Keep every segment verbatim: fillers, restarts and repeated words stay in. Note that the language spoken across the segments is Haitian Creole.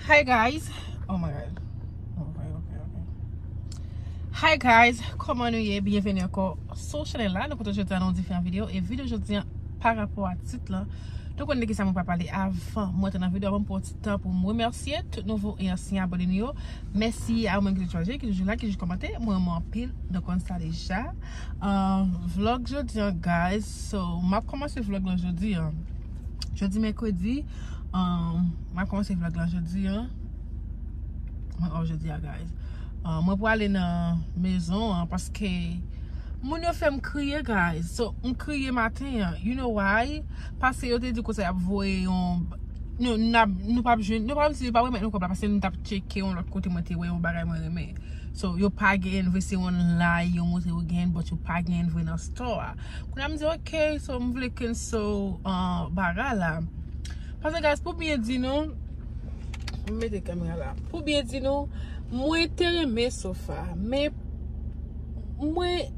Hi guys. Oh my god. Okay, okay, okay. Hi guys, kòman nou ye? Byenveni ankò sou chanèl la. Nou kontan jodi a nan yon diferan videyo. E videyo jodi a pa rapò a tit lan. Nou konnen de kisa mwen pral pale avan mwen antre nan videyo. Avan m pran ti tan pou m remèsye tout nouvo e ansyen abòne nou yo. Mèsi a ou menm ki te chwazi, ki toujou la, ki toujou kòmante. Mwen renmen anpil. Nou konn sa deja. Uh, vlog jodi a, guys. So, m ap kòmanse vlog lan jodi a. Jodi mèkredi, um, m ap kòmanse vlog lan jodi a. Mwen off jodi a, guys. Uh, mwen prale nan mezon an paske moun yo fè m kriye, guys. So, m kriye maten an. You know why? Paske yo te di konsa y ap voye yon, nou, n ap, nou p ap jwenn, nou p ap, yo p ap remèt nou kòb la paske nou t ap tcheke yon lòt kote mwen te wè yon bagay mwen renmen. So, yo pa gen vre, se online yo montre yo gen, but yo pa gen vre nan store a. Kounye a m di, ok, so m vle cancel, uh, bagay la. Paske, guys, pou byen di nou, m mete kamera la. Pou byen di nou, mwen te renmen sofa, men mwen,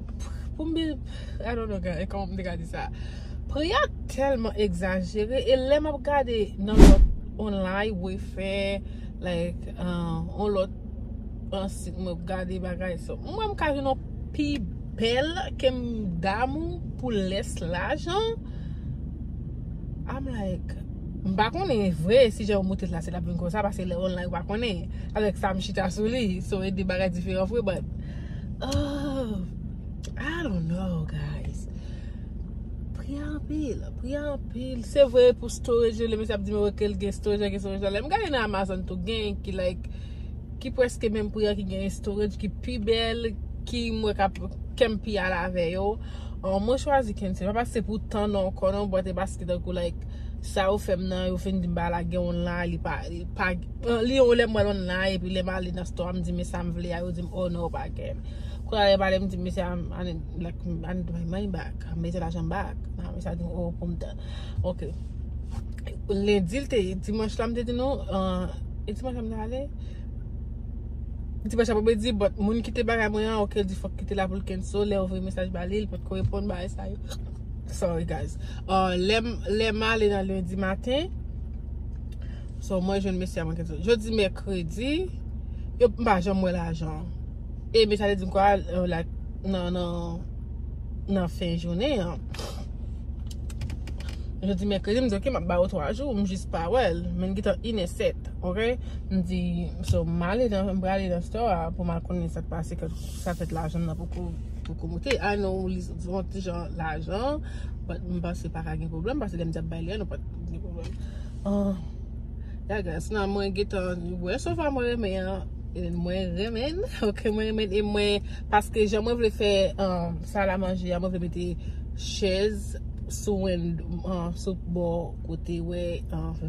pou m byen, I don't know, guys, kòman m te ka di sa. Pri a tèlman egzajere, e lè m ap gade nan lòt online, Wayfair, like, uh, on lòt, uh, sit mwen ap gade bagay. So, mwen m ka jwenn yon pi bèl ke m damou pou lès lajan. I'm like, m pa konnen vre si jan yo montre l la, se l ap vin konsa, paske lè online ou pa konnen. Avèk sa m chita sou li, so e de bagay diferan vre, but, uh, I don't know, guys. Pri a anpil, pri a anpil. Se vre pou storage, lè mesye ap di m, ok, l gen storage, gen storage la. Lè m gade nan Amazon tou, gen ki, like, ki prèske menm pri a, ki gen storage, ki pi bèl, ki m wè k ap, kè m pi al avè yo. Uh, mwen chwazi cancel, pa paske se pou tan non ankò non, but e paske tankou, like, sa yo fè m nan, yo fin di m bagay la gen online, li pa, li pa, uh, li yon lè m wè l online, epi lè m ale nan store, m di, men sa m vle a, yo di m, oh non, pa gen. Kounye a lè m ale, m di, mesye, I need, like, I need my money back. Mete lajan m back. Nan, mesye a di m, oh, pou m tan. Ok. Lendi, l te ye. Dimanch la, m te di nou, uh, e dimanch la, m te ale. Dimanch la, m te di, but moun ki te bagay mwen an, ok, l di fòk kite la pou l cancel. Lè yo voye mesaj ba li, li potko reponn bagay sa yo. Sorry, guys. Uh, lè m, lè m ale nan lendi maten, so, mwen jwenn mesye a, mwen cancel. Jodi mèkredi, yo, m pa janm wè lajan. E mesye a te di m kwa, uh, like, nan, nan, nan fen jounen an. Jodi mèkredi, m di, ok, m ap ba yo twa jou, m jis pa wè l. Men gentan inè sèt, ok? M di, so, m ale nan, m prale nan store a pou m al konnen sa k pase, ke sa fèt lajan nan poko, poko moute. I know, li se yon ti jan lajan, but m panse pa ka gen pwoblèm, paske lè m di ap bay li a, nou pa t gen pwoblèm. Ah, yeah, guys, nan mwen gentan wè sofa mwen renmen an, e mwen renmen, ok, mwen renmen, e mwen, paske jan mwen vle fè, um, sal a manje a, mwen vle mete chèz sou wen, uh, sou bò kote wè, uh,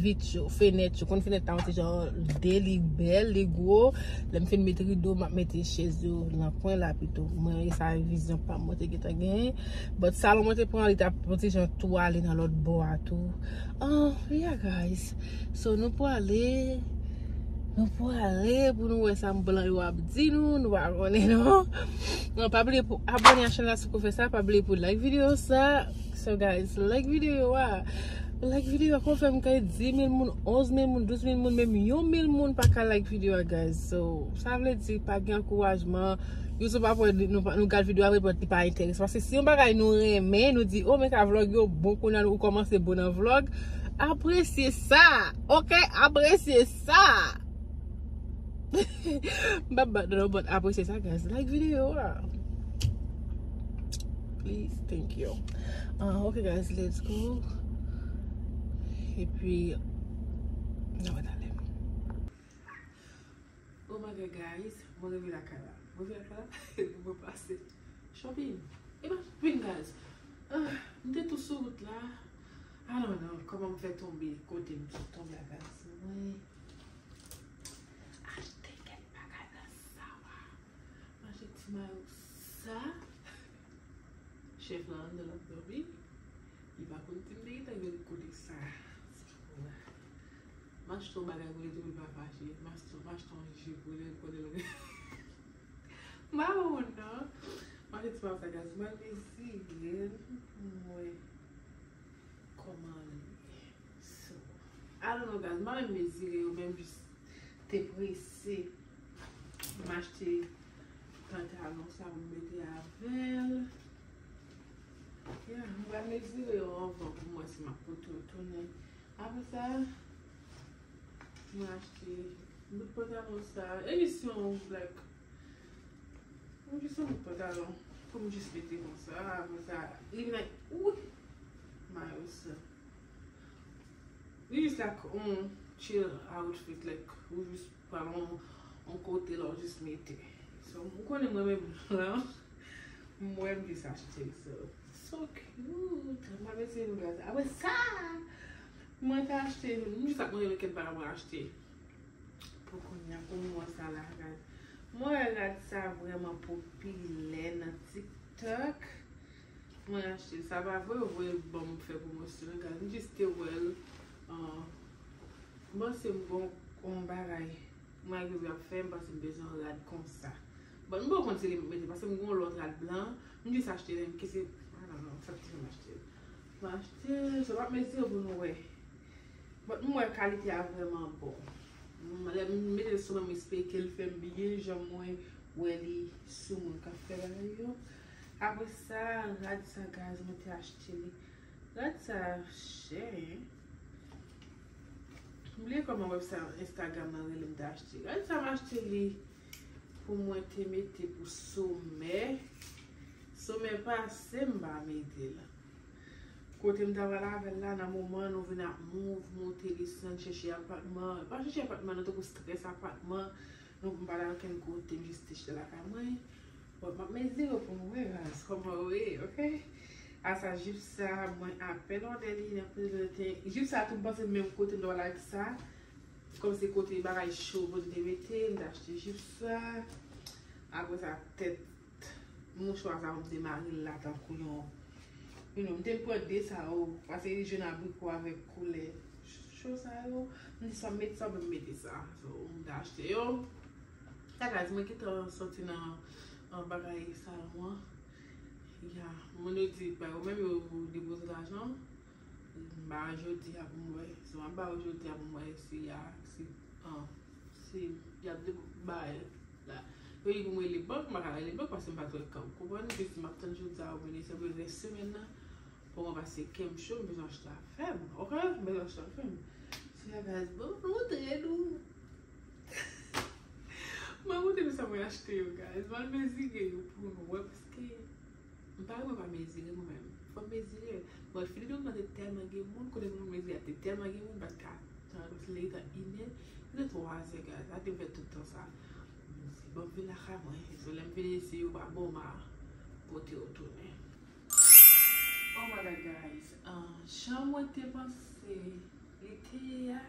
vit yo, fenèt yo. Konn fenèt la, yon ti jan de, li bèl, li gwo. Lè m fin met rido, m ap mete chèz yo nan kwen la pito. Mwen, e sa vizyon pa m, mwen te gentan genyen. But salon mwen te pran, li t ap yon ti jan tou ale nan lòt bò a tou. Ah, yeah, guys. So, nou prale, nou prale pou nou wè sa m blan yo ap di nou, nou pa konnen non. Non, pa bliye pou abòne a chanèl la si w poko fè sa, pa bliye pou like videyo sa. So, guys, like videyo a. Like videyo a, kòman fè m kay dis mil moun, onz mil moun, douz mil moun, menm yon mil moun pa ka like videyo a, guys. So, sa vle di pa gen ankourajman. YouTube ap wè nou, nou gad videyo a, men li pa enterese. Paske si yon bagay nou renmen, nou di, oh, men ka vlog yo bon, kounye a nou kòmanse bon nan vlog. Apresye sa, ok? Apresye sa. M pa bat non, but apresye sa, guys. Like videyo a. Please, thank you. Ah, ok, guys, let's go. Epi, n a wè talè. Oh my God, guys, mwen rive lakay la. Mwen rive lakay la, mwen pase shopping. E pa shopping, guys. Ah, m te tou sou wout la. I don't know kòman m fè tonbe kote m tonbe a, guys. Mwen, achte kèk bagay nan Zara. M achte ti mayo sa. Chèf la anndan l ap dòmi. Li pa konn si m te gentan rive kote sa. M achte yon bagay pou li tou, li pa fache. M achte, m achte yon jip pou li, konnen l. M pa konn non. M achte ti bagay sa, guys. Mwen mezire l pou m wè kòman l ye. So, I don't know, guys. M pa menm mezire yo, menm jis te prese. M achte pantalon sa pou m mete avè l. Yeah, m pral mezire yo anvan pou m wè si m ap pote yo tounen. Apre sa, mwen achte bout pantalon sa. E jis yon, like, yon jis yon bout pantalon pou m jis mete konsa. Apre sa, li vin ak, wi, mayo sa. Li jis like yon chill outfit, like, ou jis pral yon, yon kote la, ou jis mete. So, ou konnen mwen menm blan, mwen m jis achte l, so, so cute. Mwen mete yon gaz. Apre sa, mwen te achte, m jis ap montre nou kèk bagay mwen achte. Pou kounye a, pou moman sa la, guys. Mwen wè rad sa vrèman popilè nan TikTok. Mwen achte l. Sa pa vre, yo voye l ban m fè pwomosyon, guys. M jis te wè l. Ah, m panse m gon, gon bagay mwen ak Vivi ap fè, m panse m bezwen yon rad konsa. Bon, m poko konn si li mete, paske m gon lòt rad blan, m jis achte l, m kese, I don't know, sa k te fè m achte l. Mwen achte l, so m ap mezire pou nou wè. But m wè kalite a vrèman bon. M, lè m mete l sou mwen, m espere ke l fè m byen jan mwen wè li sou moun k ap fè bagay yo. Apre sa, rad sa, guys, mwen te achte li. Rad sa chè, hein? M bliye kòman website Instagram nan rele m te achte. Rad sa m achte li pou mwen te mete pou somè. Somè pase m pa mete l. Kote m ta pral avè l la, nan moman nou vin ap move, monte desann, chèche apatman. Pa chèche apatman, nou tankou strès apatman. Nou m pa t al okenn kote, m jis te chita lakay mwen. Bon, m ap mezire pou m wè raz kòman yo ye, oke? A sa, jip sa, mwen apèn òdè li nan prezante. Jip sa tou, m panse menm kote m ta pral ak sa. Kòm se kote bagay cho pou m te mete, m te achte jip sa. Apre sa, tèt mouchwa sa, m te mare l la tankou yon, you know, m te pran de sa yo, paske li jwenn abriko avèk koulè cho sa yo. M di sa m met sa, m mete sa. So, m te achte yo. Sa, guys, mwen gentan soti nan, nan bagay salon an. Ya, moun yo di, ba yo menm yo depoze lajan. M ba yo jodi a pou m wè. So, m ap ba yo jodi a pou m wè si y a, si, ah, si y ap de-, bay la. Yo di pou m rele bank, m pa ka rele bank paske m pa t wè kan. Ou konprann? Jis m ap tann jodi a, oubyen se pou rès semèn nan. Pou mwen pase kè m cho, m bezwen achte afè m. Oke? M bezwen achte afè m. So, ya, guys, bon, m montre nou. Mwen montre nou sa mwen achte yo, guys. Mwen mezire yo pou nou wè, paske m pa renmen pa mezire mwen menm. Fò m mezire. But Filipin nan te tèlman gen moun, kote moun mezire a te tèlman gen moun, m pa t ka tann, paske lè li te inè, li te twazè, guys. Sa te fè tout tan sa. M di, bon, m vin lakay mwen. So, lè m vin isi, yo pa bon, m a pote yo tounen. Oh my God, guys. Ah, jan mwen te panse li te ye a,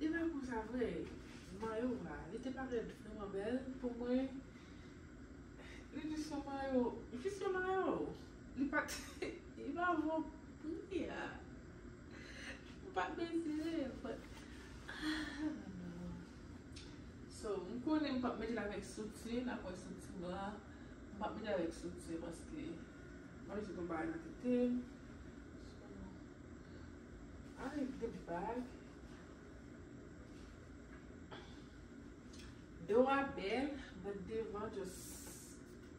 li pa konsa vre. Mayo a, li te parèt vrèman bèl pou mwen. Li jis yon mayo, jis yon mayo. Li pa t, li pa vo pri a. M pa t mezire, but, ah, non. So, m konnen m p ap mete l avèk soutyen, n ap wè soutyen la. M p ap mete l avèk soutyen paske m ap mete yon bagay nan tete m. So, I like the bag. Do a bèl, but devan just,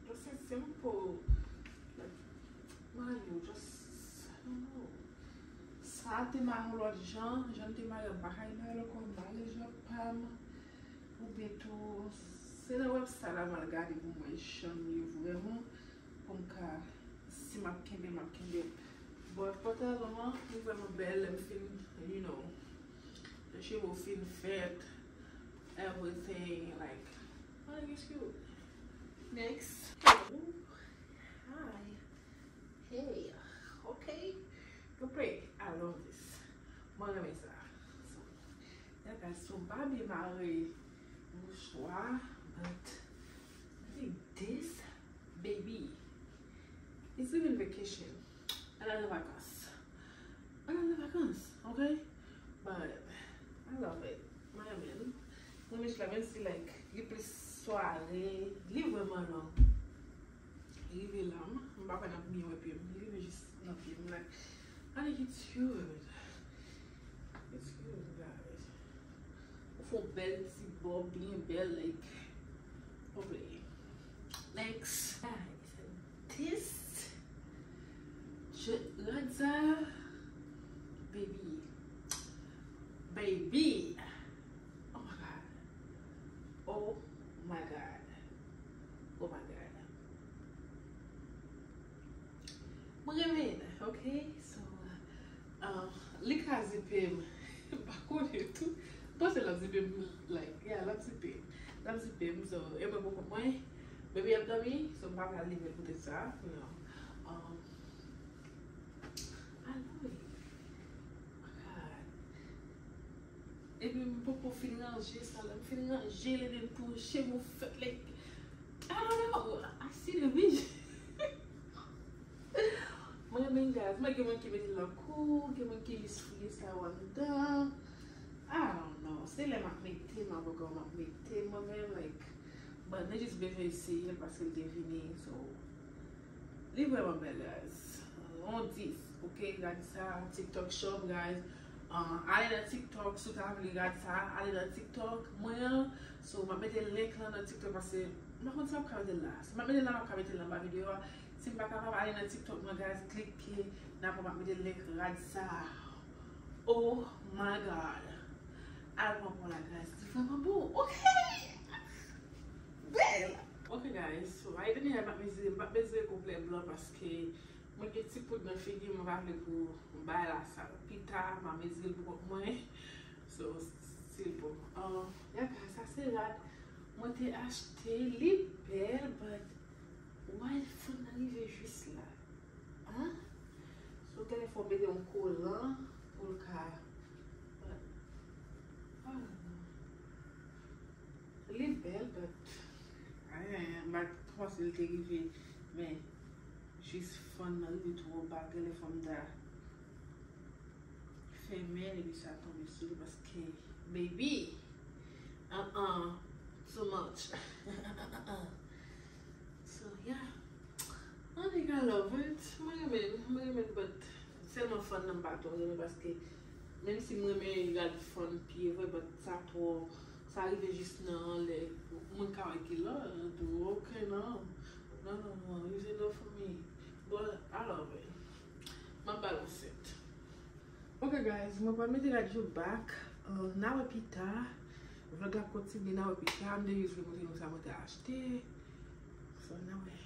just a simple, like, mayo, just, I don't know. Sa te mare yon lòt jan, jan l te mare, m pa ka imajine ankò, mare jan pa m. Oubyen tou, se nan website la m al gade pou m wè jan l ye vrèman, pou m ka, si m ap kenbe, m ap kenbe. But pantalon an, li vrèman bèl, lè m fin, you know, lè cheve w fin fèt, everything, like, oh, it's cute. Next. Hi. Hey, okay. Yo prè. I love this. Mwen renmen sa. So, ya guys, so m pa byen mare mouchwa, but I think this baby, it's even vacation. Ann al nan vakans. Ann al nan vakans, okay? But I love it. Mwen renmen l. Mwen renmen chita, menm si, like, li plis sware, li vrèman long. Li rive la, m pa kwè n ap byen wè pye m. Li rive jis nan pye m, like, I think it's cute. It's cute, guys. Ou Yon bèl ti bòb byen bèl, like, ok. Next. Guys, this, je, rad sa, baby. Baby. Oh my God. Oh my God. Oh my God. Mwen renmen l, ok? So, uh, li ka zipe m. M pa konnen tou. M panse l ap zipe m, like, yeah, l ap zipe. L ap zipe m, so, e mwen pou kont mwen. Baby ap dòmi, so m pa pral leve l poutèt sa, you know. Um, I love it. Oh my God. Epi m poko fin ranje sa, lè m fin ranje, lè m touche m fèt, like, I don't know, I see the vision. Mwen renmen, guys, mwen gen moun ki mete l nan kou, gen moun ki jis fouye sa yo anndan. I don't know, se lè m ap mete m, avè w m ap mete m, mwen menm, like, but nou jis bezwen eseye l paske l te vini, so. Li vrèman bèl, guys. On dis, ok? Rad sa, TikTok shop, guys. Uh, ale nan TikTok, si w ta vle rad sa, ale nan TikTok mwen an. So, m ap mete link lan nan TikTok paske m pa konn si m ap ka mete l la. Si m ap mete l la, m ap ka mete l anba videyo a. Si m pa kapab, ale nan TikTok mwen, guys, klike, n ap wè m ap mete link rad sa. Oh my God. Al pran pou la, guys. Li vrèman bo, ok? Bèl! Ok, guys, so, right now, m ap mezire, m p ap mezire konplè blan paske mwen gen ti poud nan figi m, mwen pa vle pou m bay la sal. Pita, m a mezire l pou kont mwen. So, still bon. Um, yeah, guys, sa se rad mwen te achte, li bèl, but why fon nan rive jis la? Hein? So, genlè fò w mete yon kolan pou l ka, but, I don't know. Li bèl, but, ay, ay, ay, m pa t panse l te rive, men jis fon nan rive twò ba, genlè fò m ta fèmen l epi sa tonbe sou li, paske, baby, uh-uh, too much. So, yeah. Annik, I love it. Mwen renmen l, mwen renmen l, but sèlman fon nan m pa twò renmen paske menm si mwen renmen rad fon pye vre, but sa twò, sa rive jis nan anlè. Mwen ka wè ki lò, ok, non. Non, non, non, it's enough for me. But I love it. M ap balanse l. Ok, guys, mwen pral mete rad yo back. Uh, n a wè pita. Vlog la kontinye, n a wè pita. M te jis vle montre nou sa mwen te achte. So, n a wè.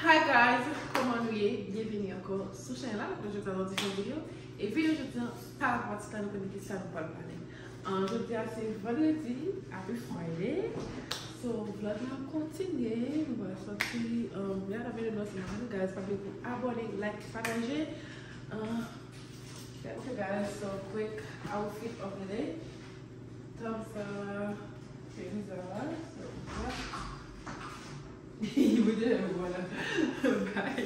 Hi guys, kòman nou ye? Byenvini ankò sou chanèl la. Jodi a nou yon diferan videyo. E videyo jodi a, pa rapò a tit la, nou konnen ki sa nou pral pale. Ah, jodi a se vandredi, happy Friday. So, vlog la ap kontinye. Nou pral sòti, um, we are available, so, guys, pa bliye pou abòne, like, pataje. Ah, okay, guys, so, quick outfit of the day. Tansa, chemise a la, so, yeah. Mwen te lè mwen la. Bye.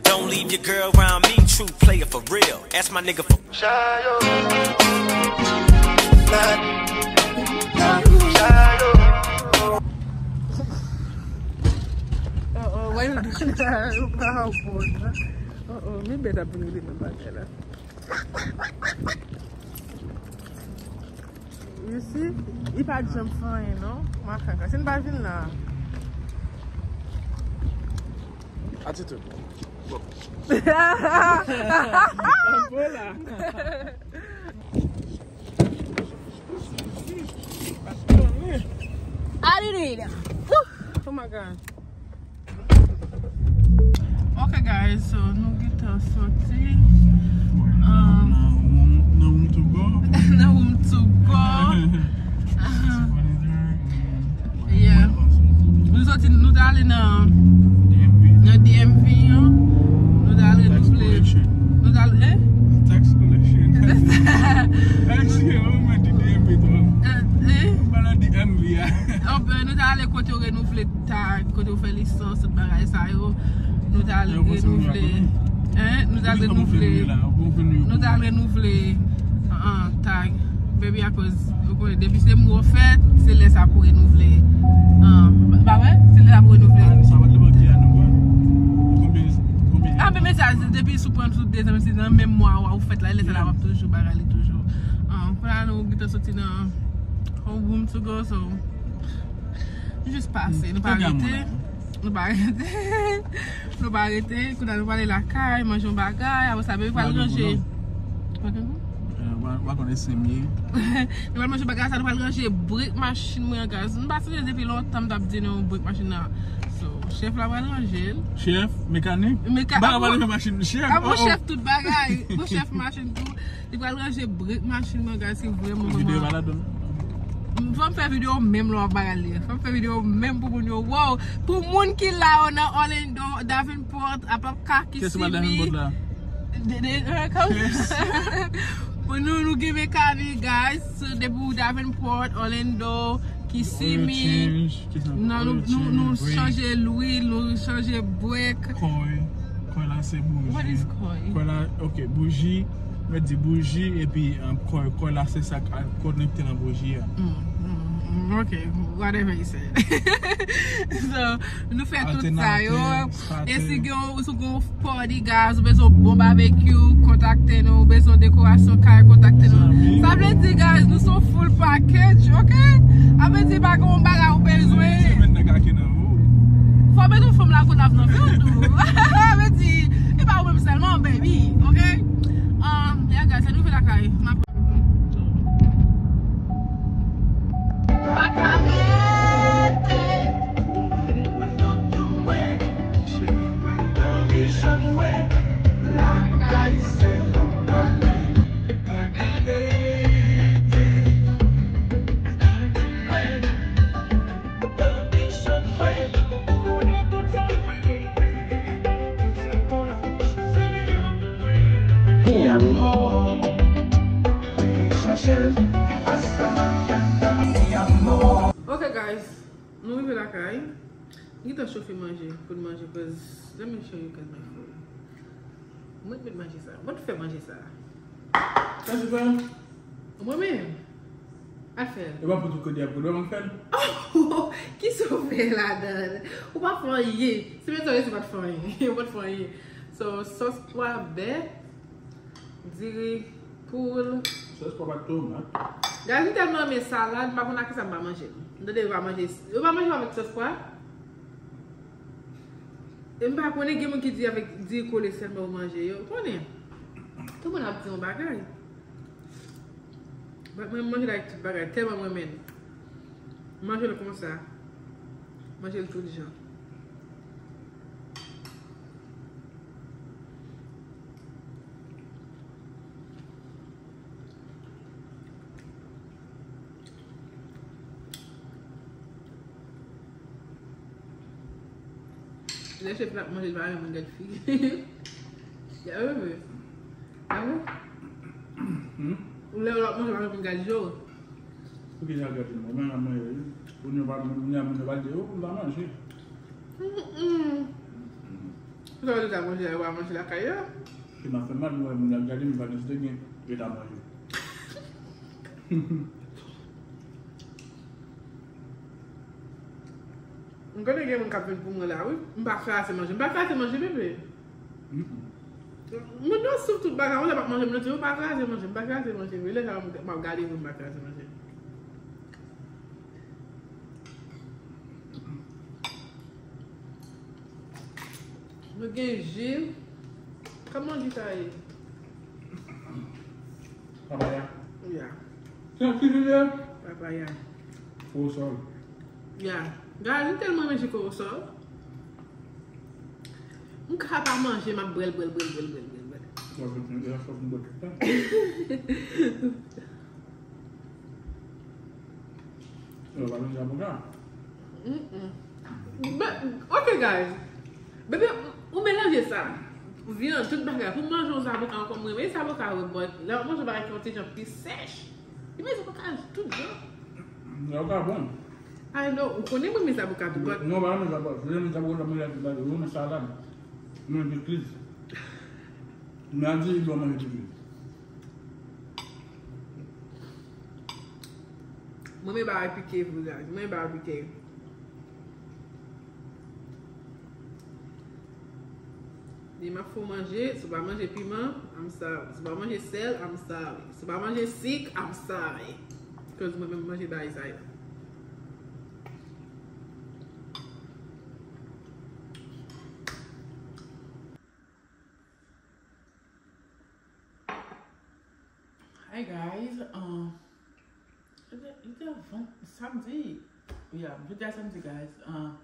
Don't leave your girl around me, true player for real. Ask my nigga for Yo pa bon, non. Oh, oh, men bèt ap vin rele nan bagay la. You see? Li pa t janm fè anyen, non. Makak la. Si n pa vin la. Atitid. Bon. Anbo la. Hallelujah. Oh my God. Ok, guys, so nou gentan soti. Um, nan room to go. Nan room to go. Yeah. Nou soti, nou t ale nan, nan D M V an. Nou t al renouvle. Nou t al, eh? Tax collection. Tax, yo, mwen di D M V twòp. Eh, eh? Mwen pa nan D M V a. Nou t ale kote yo renouvle tag, kote yo fè lisans, tout bagay sa yo. Nou t al renouvle. Hein? Nou t al renouvle. Nou t al renouvle. Ah, tag. Baby, akoz, ou konnen, depi se mwa w fèt, se lè sa pou renouvle. Ah, pa vre? Se lè sa pou renouvle. Ah, men mesaj, depi sou pran sou dezan, se nan menm mwa a ou fèt la, lè sa la w ap toujou bagay li toujou. Ah, kounye a nou gentan soti nan room to go, so, jis pase, nou pa rete. Nou pa rete. Nou pa rete. Kounye a nou prale lakay, manje yon bagay. Apre sa, baby pral ranje. Ou pa konn e senm ye. Nou pral manje bagay sa, nou pral ranje brek machin mwen an, guys. M pa sonje depi lontan m t ap di nou brek machin nan. So, chèf la pral ranje l. Chèf, mekanik? Meka-, ba, ba, ba, machin, chèf. Ah, bon, oh, oh. Chèf tout bagay. Bon, chèf machin tou. Li pral ranje brek machin mwen, guys, se vrèman, vrèman. Videyo pa ladan. Fò m fè videyo menm lè w ap bagay li. Fò m fè videyo menm pou moun yo. Wow! Pou moun ki la yo nan Orlando, Davenport, Apopka, Kissimmee. Kès ki pa Davenport la? De, de, eh, kòm pou nou, nou gen mekanik, guys. So, depi w Davenport, Orlando, Kissimmee. Oil change, ki sa? Non, nou, nou, nou chanje lwil, nou chanje brek. Kòy. Kòy la se bouji. What is kòy? Kòy la, ok, bouji. Mwen di bouji, epi, um, kòy, kòy la se sa k al konekte nan bouji a. Mm, mm, mm, ok, whatever you said. So, nou fè tout sa yo. Altènatè, starter. E si gen yon, si w gen yon party, guys, ou bezwen bon barbecue, kontakte nou. Ou bezwen dekorasyon kay, kontakte nou. Sa vle di, guys, nou se yon full package, ok? Sa vle di, pa gen yon bagay ou bezwen. Fò w met yon fanm la konn ap nan vi w tou. Sa vle di, e pa ou menm sèlman, baby, ok? Um, yeah, guys, se nou rive lakay. M ap Ok, guys. Nou rive lakay. M gentan chofe manje pou n manje, 'cause let me show you guys my food. Mwen met manje sa. Mwen fè manje sa. Sa se fè? Mwen menm. Al fè l. E pa pou tout kote ap koule, mwen fè l. Kisa w fè ladan? Ou pa fè anyen. Se menm sa, se pa t fè anyen. Ou pa t fè anyen. So, sòs pwa bè. Diri poul. Sòs pwa ak tomat. Guys, m tèlman renmen salad, m pa konn ak kisa m pa manje l. M tande yo pa manje, yo pa manje avèk sòs pwa. E m pa konnen, gen moun ki di avèk diri kole sèlman yo manje. Yo konnen. Tout moun ap di yon bagay. But mwen manje l ak tout bagay, tèlman m renmen l. Manje l konsa. Manje l tout jan. Lè chèf la ap manje, l pa renmen moun gad figi. Ya, wi, wi. Ah bon? Hmm? Lè w ap manje, w ap vin gade je w. Poukisa l gade m? Mwen, mwen, mwen, moun yo pa, moun yo, moun yo pa di, "Oh, m pa manje." Mm-mm. Poukisa w di sa, manje, yo pa manje lakay yo? Ke m ap fè mal, mwen, moun yo ap gade m, pa deside gen, yo ta manje. M konnen gen moun k ap vin pou mwen la, wi. M pa kraze manje. M pa kraze manje, bebe. Moun yo souf tout bagay, moun yo p ap manje, moun yo di, "Ou pa kraze manje, m pa kraze manje." Wi, lè sa m ap gade moun, m pa kraze manje. Nou gen ji. Kòman ji sa ye? Papaya. Ya. Se yon ti ji de papaya. Kowosòl. Ya. Gade, m tèlman renmen ji kowosòl. M ka pa manje, m ap bwè l, bwè l, bwè l. Bon, se yon sòs m bwè tout tan. Yo pa menm zaboka. Mm-mm. But, okay, guys. Bebe, ou melanje sa. Vyann, tout bagay. Pou manje yon zaboka ankò, mwen renmen zaboka, wi, but lè w manje bagay ki yon ti jan pi sèch, li met zaboka tout jan. Zaboka bon. I know, ou konnen mwen renmen zaboka tou, but non, pa renmen zaboka. Mwen renmen zaboka, mwen renmen salad. Mwen renmen pikliz. Mwen a di, li bon manje pikliz. Mwen renmen bagay pike vre, guys. Mwen renmen bagay pike. Demen m ap fè w manje, si w pa manje piman, I'm sorry. Si w pa manje sèl, I'm sorry. Si w pa manje sik, I'm sorry. 'Cause mwen menm manje bagay sa yo. Hi guys, um, jodi a, jodi a ven-, samdi, yeah, jodi a samdi, guys. Um,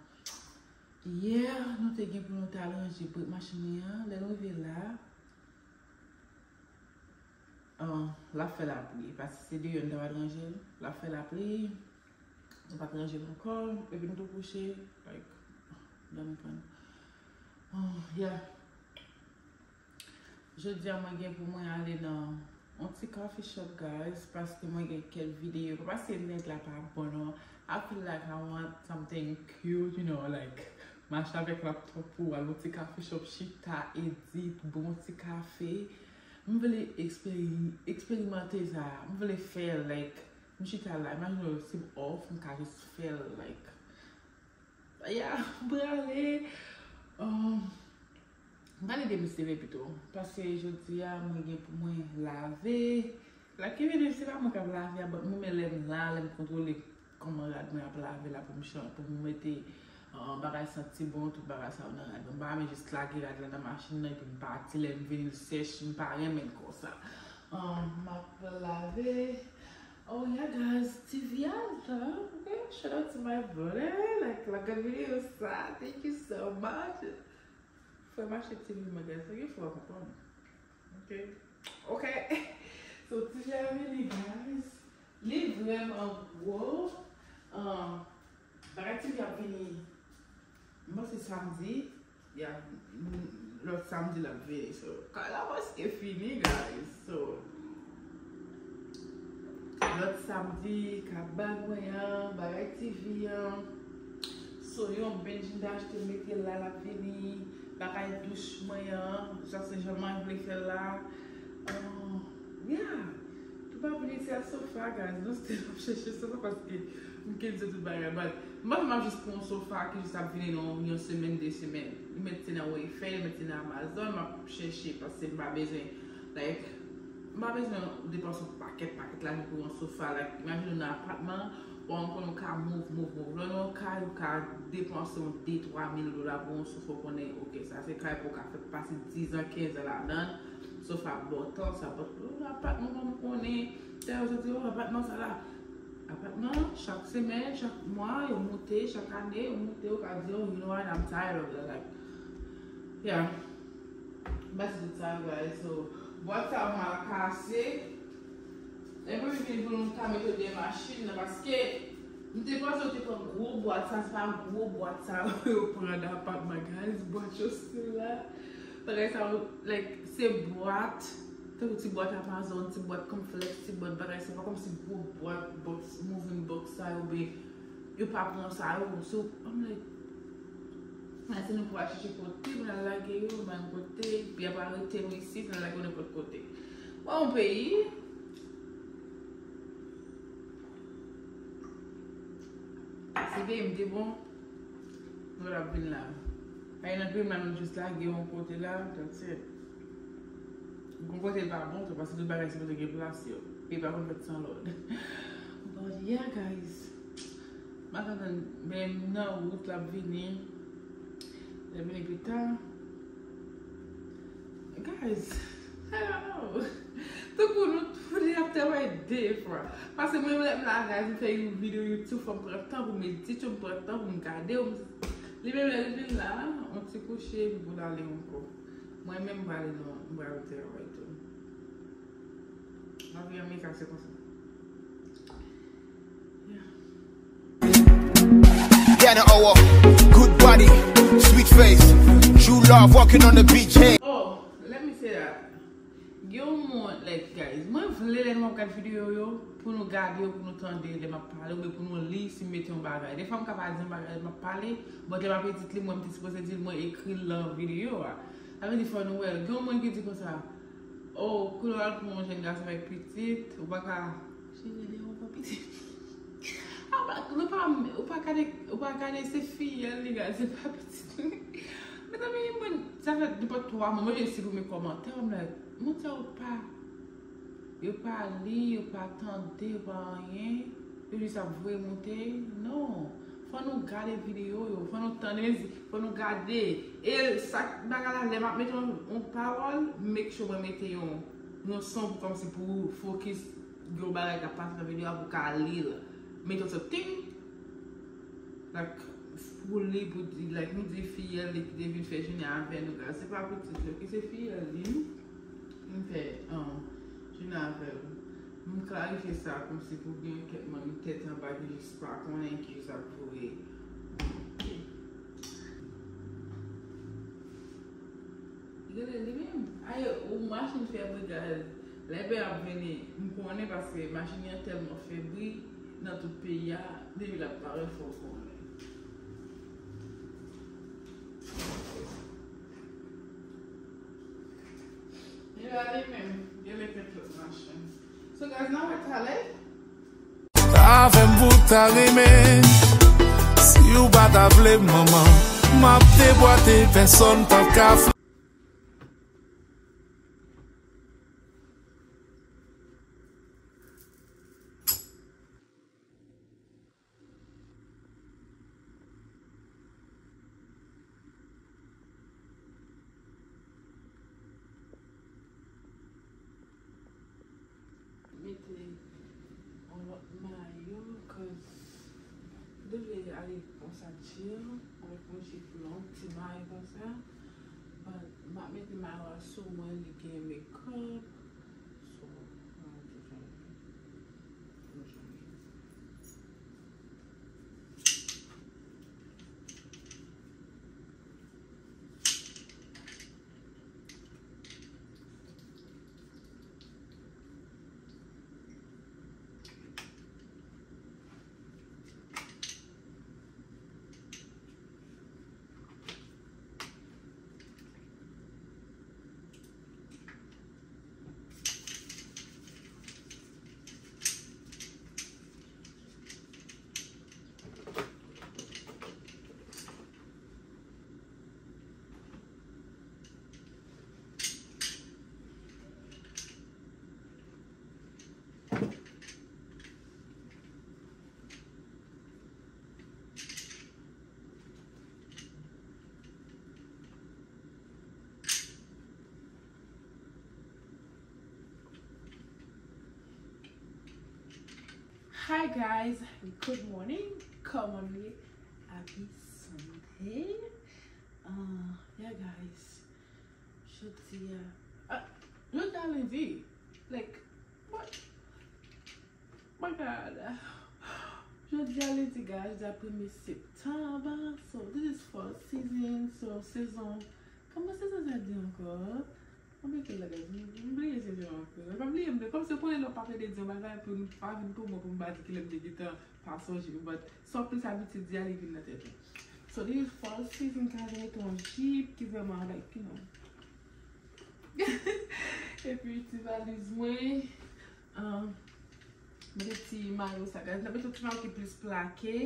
yè, nou te gen pou nou t al ranje brèk machin li an. Lè nou rive la, um, l ap fè lapli, paske se deyò nou t ap al ranje l. L ap fè lapli, nou pa t ranje l ankò, epi nou tou kouche, like, dòmi pran nou. Um, yeah. Jodi a mwen gen pou mwen ale nan yon ti coffee shop, guys, paske mwen gen kèk videyo, pa paske nèg la pa bon non. I feel like I want something cute, you know, like, mache avèk laptop ou al yon ti coffee shop, chita, edit, bon ti kafe. M vle eksperi-, eksperimante sa, m vle fè l, like, m chita la, imajine w, si m off, m ka jis fè l, like, ya, m prale. Um, m prale demistive pito. Paske jodi a, mwen gen pou mwen lave. La ki vini, se pa mwen k ap lave a, but mwen menm lè m la, lè m kontwole kòman rad mwen ap lave la pou m chan-, pou m mete, uh, bagay santi bon, tout bagay sa yo nan rad mwen. M pa renmen jis lage rad la nan machin nan, epi m pati, lè m vini l sèch, m pa renmen l konsa. Um, m ap lave. Oh yeah, guys, T V a la, okay? Shout out to my brother, like, la gad videyo sa, thank you so much. Frè m achte T V mwen, guys, se gen frè konprann. Okay? Okay. So, T V a vini, guys. Li vrèman gwo. Um, bagay T V ap vini, m panse samdi. Ya, m, lòt samdi l ap vini. So, kay la prèske fini, guys. So, lòt samdi, kabann mwen an, bagay T V an. So, yon bench m te achte, m mete la, l ap vini. Bagay douch mwen an, sa se jan mwen vle fè l la. Um, yeah. Tou pa bliye se a sofa, guys. Nou still ap chèche sofa paske m kenbe tout bagay. But m panse m ap jis pran yon sofa ki jis ap vini nan yon semèn, de semèn. Li mèt se nan Wayfair, li mèt se nan Amazon, m ap chèche paske m pa bezwen, like, m pa bezwen depanse yon pakèt, pakèt lajan pou yon sofa. Like, imajine w nan apatman, w konn ou ka move, move, move. Lè w nan yon kay, ou ka depanse yon de, twa mil dola pou yon sofa, ou konnen, ok, sa se kay pou w ka fè pase diz an, kenz an ladan l. Sofa bòtò, sa bòtò. Ou nan apatman, m konnen, tè yo soti, oh, apatman sa la. Apatman, chak semèn, chak mwa, yo moute, chak ane, yo moute, yo ka di, oh, you know what, I'm tired of that. Like, yeah. M pase tout sa, guys. So, bwat sa yo mal kase. Epi, m vin pou nou ka mete yo dèyè machin nan, paske m te panse yo te pran gwo bwat sa, se pa gwo bwat sa yo pran nan apatman, guys. Bwat yo still la. Bagay sa yo, like, se bwat, tankou ti bwat Amazon, ti bwat cornflakes, ti bwat bagay, se pa kòmsi gwo bwat, box, moving box sa yo, oubyen yo pa pran sa yo. So, I'm like, men si nou pou al chèche kote, pou n al lage yo, men kote, epi y ap arete nou isit, n al lage yo nenpòt kote. Bon, yon peyi, si peyi m te bon, Lòd ap vin la. Ay nan krim la, nou jis lage yon kote la, that's it. Gon kote l pa bon tou, paske tout bagay sipoze gen plas yo. Peyi pa konn fèt san lòd. But yeah, guys. M ap tann, men nan wout l ap vini. L ap vini pita. Guys, I don't know. Tankou nou tou de ap travay de fwa. Paske mwen, lè m la, guys, m fè yon videyo YouTube, fò m pran tan pou m edit yo, m pran tan pou m gade yo. Li menm lè li vin la, yon ti kouche, epi pou l ale ankò. Mwen menm, m prale nan, m prale travay tou. Lavi Amerika, se konsa. Yeah. Dana Owo, good body, sweet face, true love walking on the beach, hey. Oh, let me say that. Gen yon moun, like, guys, mwen vle lè nou ap gad videyo yo, pou nou gade yo, pou nou tande lè m ap pale, oubyen pou nou li si m mete yon bagay. Defwa m ka pa di yon bagay lè m ap pale, but lè m ap edit li, mwen m te sipoze di l, mwen ekri l nan videyo a. Sa vle di fò nou wè l. Gen yon moun ki di konsa, oh, kounye a w al pran yon jèn gason avèk pitit, ou pa ka jere de yon gwo pitit. Apa, nou pa, ou pa gade, ou pa gade se fiyèl li gade, se pa pitit li. Mezanmi, mwen, sa fè nenpòt twa mwa, mwen jis siprime kòmantè, m like, moun sa yo pa, yo pa li, yo pa tande, yo pa anyen, yo jis ap voye monte. Non, fò nou gade videyo yo, fò nou tande, fò nou gade. E sa, bagay la, lè m ap mete yon, yon pawòl, make sure mwen mete yon, yon son pou kòmsi pou fokis yon bagay k ap pase nan videyo a pou ka li l. Mete yon ti ting, like, pou li, pou di, like, nou di fiyèl li ki te vin fè jounen avè nou, guys. Se pa pitit li, ok? Se fiyèl li. M fè, um, jounen avè l. M klarifye sa kòmsi pou gen kèk moun tèt anba ki jis pa konnen ki jis ap voye. Gade li menm. Ay, ou machin fè bri, gade. Lè bè ap vini, m konnen paske machin nan tèlman fè bri nan tout peyi a, depi l ap parèt fò w konnen. Li la li menm, gen lè kèk lòt machin. So guys, n a wè talè. Avè m pou ta renmen. Si w pa ta vle m, manman, m ap debwate, pèsonn p ap ka fè. Mete yon lòt mayo, 'cause m te vle ale konsa chill, avèk yon jip long, ti mayo konsa. But m ap mete mayo a sou mwen, li gen makeup. So, mwen te fè yon jan. Hi guys, good morning. Kòman nou ye? Happy Sunday. Uh, yeah guys. Jodi a, ah, jodi a lendi. Like, what? My God. Jodi a lendi, guys, jodi a premye septanm. So, this is fall season. So, sezon, kòman sezon sa di ankò? Mwen bliye sezon an. Pa bliye m, kòmsi w konnen lè w pa plede di yon bagay, pou nou pa vin pou mwen, pou m pa di kilè m te gentan pa sonje. But, sa w plis abitye di a, li vin nan tèt ou. So, this is fall season, guys, mwen mete yon jip ki vrèman, like, you know. Epi, ti valiz mwen, um, mete ti mayo sa, guys. Mwen mete yon ti mayo ki plis plake.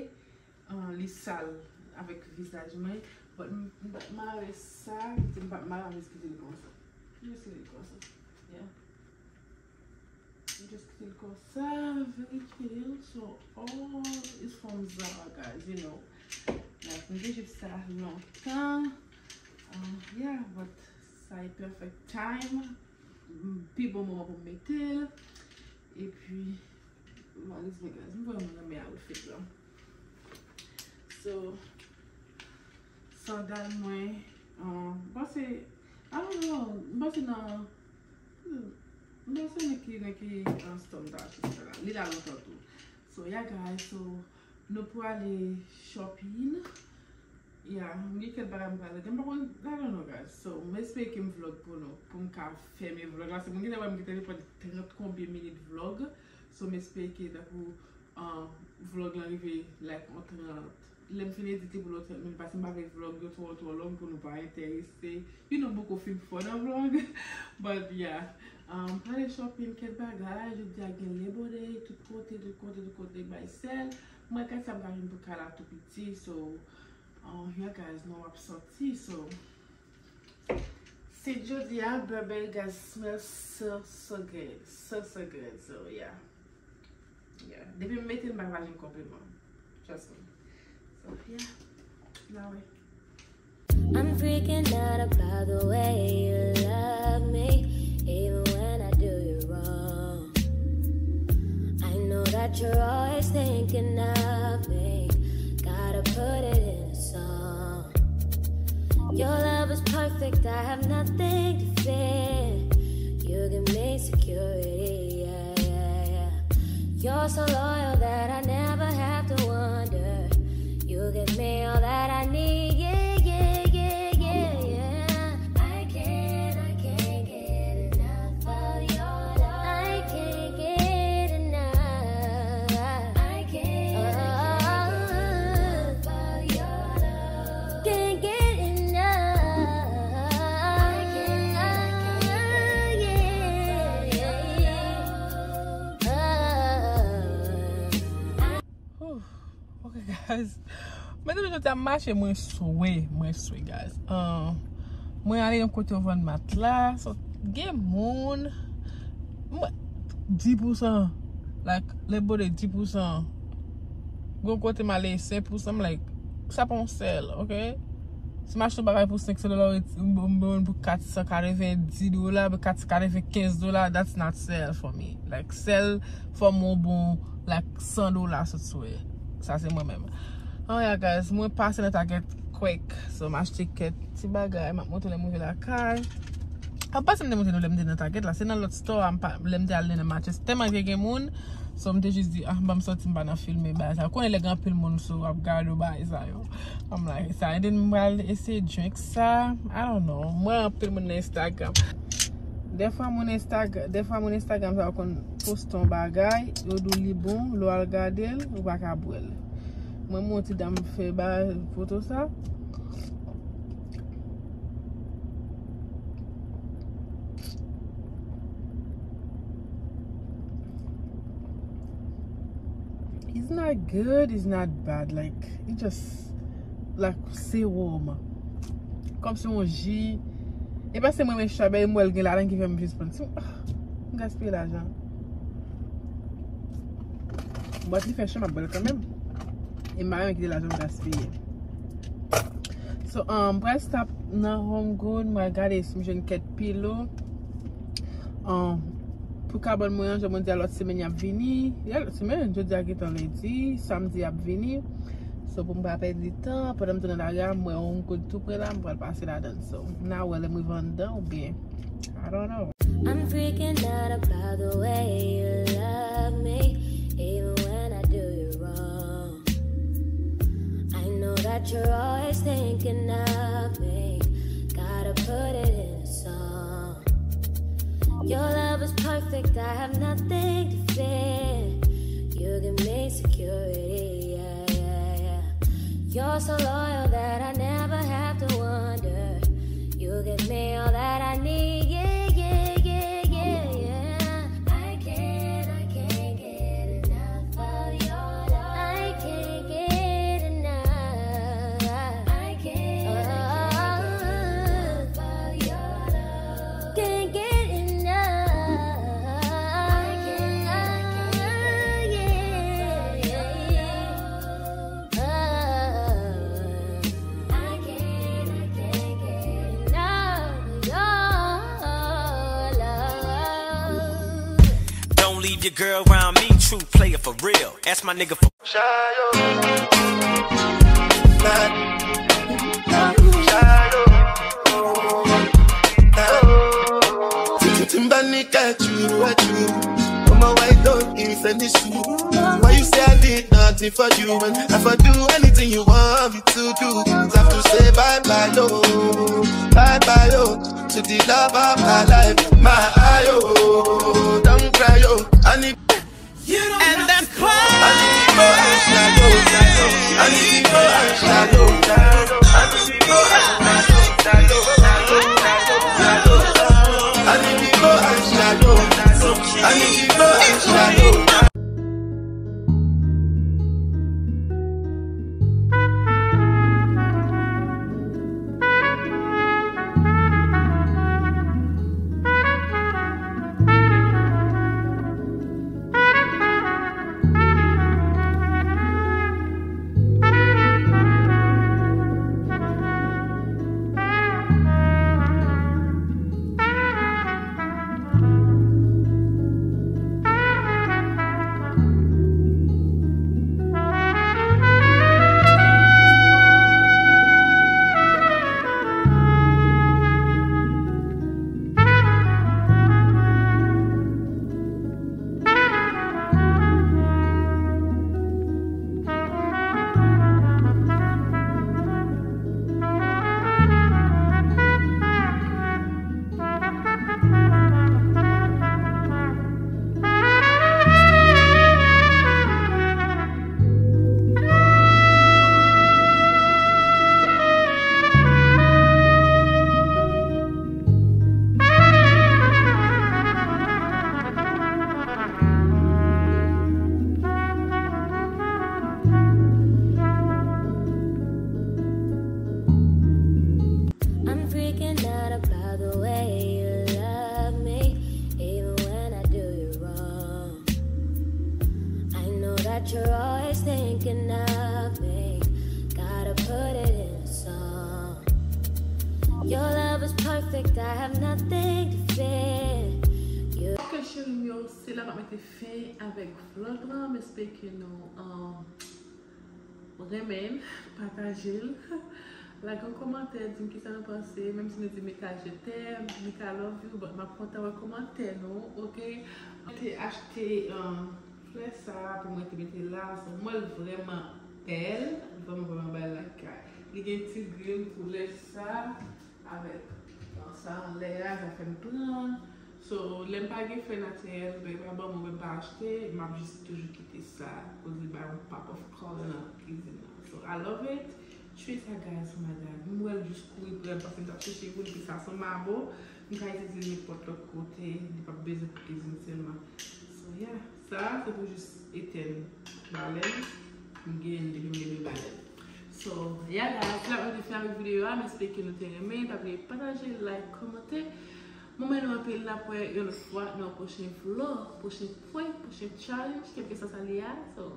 Ah, li sal. avèk vizaj mwen. But m, m pa t mare sa, m te, m pa t mare, m just kite l konsa. M just kite l konsa. Yeah. M just kite l konsa, very chill. So, all is from Zara, guys, you know. Like, m te jwenn sa lontan. Um, yeah, but sa e perfect time. Mm, pi bon moman pou m mete l. Epi, valiz mwen, guys. M vrèman renmen outfit la. So, sandal mwen, uh, m panse, I don't know, m panse nan, hmm, m panse nan ki, nan ki, uh, store m ta achte sa la. Li la lontan tou. So, yeah, guys, so, nou pou ale shopping. Yeah, m gen kèk bagay m prale. M pa konn, I don't know, guys. So, m espere ke m vlog pou nou, pou m ka fèmen vlog la. Se moun ki te wè m ki te pran trant konbyen minit vlog. So, m espere ke, tankou, uh, vlog lan rive, like, on trant. Lè m fin edite pou l on trant minit, paske m pa vle vlog yo twò, twò long pou nou pa enterese. You know, m poko fin fò nan vlog. But, yeah. Um, prale shopping, kèk bagay. Jodi a gen Labor Day, tout kote, tout kote, tout kote, bay sèl. Mwen, kat sa m ka jwenn pou kay la tou piti, so, Oh, yeah, guys, nou ap sòti, so. Si jodi a, Burberry, guys, smell so, so good. So, so good, so, yeah. Yeah. Depi m mete l, m pa vle konpliman. Trust me. So, yeah. Now, wait. I'm freaking out about the way you love me, even when I do you wrong. I know that you're always thinking of me. Gotta put it in a song. Your love is perfect, I have nothing to fear. You give me security, yeah, yeah, yeah. You're so loyal that I never have to wonder. You give me all that I need, yeah, yeah, yeah, yeah, yeah, yeah. I can't, I can't get enough of your love. I can't get enough. I can't, I can't get enough of your love. Can't get enough. I can't, I can't get enough of your love. Whew. Ok, guys. Mwen te jodi a mache, mwen swe, mwen swe, guys. Uh, mwen ale yon kote yo vann matla, so, gen moun, mwen, dis pousan, like, Labor Day dis pousan. Gon kote m ale senk pousan, m like, sa pa yon sèl, ok? Si m achte yon bagay pou senk san dola, ou ret-, m, m, m, pou kat san katrevenndis dola, kat san katrevenkenz dola, that's not sale for me. Like, sèl fò m yon bon, like, san dola sot sou li. Sa se mwen menm. Oh yeah, guys, mwen pase nan Target quick. So, m achte kèk ti bagay, m ap montre lè m rive lakay. Ap pase m te montre nou lè m te nan Target la. Se nan lòt store a, m pa, lè m te al nan Manchester, tèlman ke gen moun. So, m te jis di, ah, ban m sòti, m pa nan filme bagay sa. Ou konnen lè gen anpil moun sou, ap gade w bagay sa yo. I'm like, sa, and then m pral eseye drink sa. I don't know. Mwen anpil moun nan Instagram. Dèfwa moun Instagram, dèfwa moun Instagram sa yo konn poste yon bagay, yo di w li bon, lè w al gade l, ou pa ka bwè l. Mwen, mwen ti dam fè ba foto sa. It's not good, it's not bad. Like, it just, like, se wòm. Kòm se yon ji. E pa se mwen menm strawberry, m wè l gen ladan ki fè m jis pran ti, ah, m gaspiye lajan. But li fè cho, m ap bwè l kanmenm. E m pa renmen kite lajan m gaspiye. So, um, m pral stop nan Home Good, m pral gade si m jwenn kèk pilo. Um, pou kabòn mwen an, jan mwen di a, lòt semèn y ap vini. Ya, lòt semèn, jodi a gentan lendi, samdi y ap vini. So, pou m pa pèdi tan, pandan m tounen lari a, m wè Home Good tou pre la, m pral pase ladan l. So, n a wè lè m rive anndan oubyen, I don't know. I'm freaking out about the way you love me, even when I do you wrong. I know that you're always thinking of me. Gotta put it in a song. Your love is perfect, I have nothing to fear. You give me security, yeah, yeah, yeah. You're so loyal that I never have to wonder. You give me all that I need, yeah, yeah, yeah, yeah, yeah. I can't, I can't get enough of your love. I can't get enough. Your girl round me, true player for real. Ask my nigga for Shayo. Shayo. Timbani got you, what you? Mama, why don't you send this to? Why you say I did nothing for you and I for do anything you want me to do? Have to say bye bye, yo, bye bye, yo, to the love of my life, my ayo. Don't cry, yo. I need And that's why. I'm freaking out about the way you love me, even when I do you wrong. I know that you're always thinking of me. Gotta put it in a song. Your love is perfect, I have nothing to fear. You Ok, cheri m yo, se la m ap mete fen avèk vlog lan. M espere ke nou, um, renmen l, pataje l. Lage yon kòmantè, di m kisa nou panse, menm si nou di Mika je t'aime, Mika love you, but m ap kontan wè kòmantè nou, ok? Mwen te achte, um, flè sa pou mwen te mete la, so m wè l vrèman bèl, vrèman, vrèman bèl, like, li gen ti grenn koulè sa, avèk, uh, sa anlè a, sa fè m pran. So, lè m pa gen flè natirèl, ben, pa ban mwen, mwen pa achte, m ap jis toujou kite sa, koz li bay yon pop of color nan kizin nan. So, I love it. Tchwe sa, guys, oh my God. M wè l jis kouri pran l, paske m t ap chèche pou l, epi sa se yon mabo, m ka itilize l nenpòt lòt kote, li p ap bezwen pou kizin sèlman. So, yeah, sa, se pou jis etèn balèn, m genyen l depi m leve balèn. So, yeah, guys, se la mwen te fè avèk videyo a, m espere ke nou te renmen, pa bliye pataje, like, kòmante. Mwen, mwen, nou anpil, n ap wè yon lòt fwa nan yon pwochen vlog, pwochen prank, pwochen challenge, kèlkeswa sa li a. So,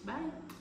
bye!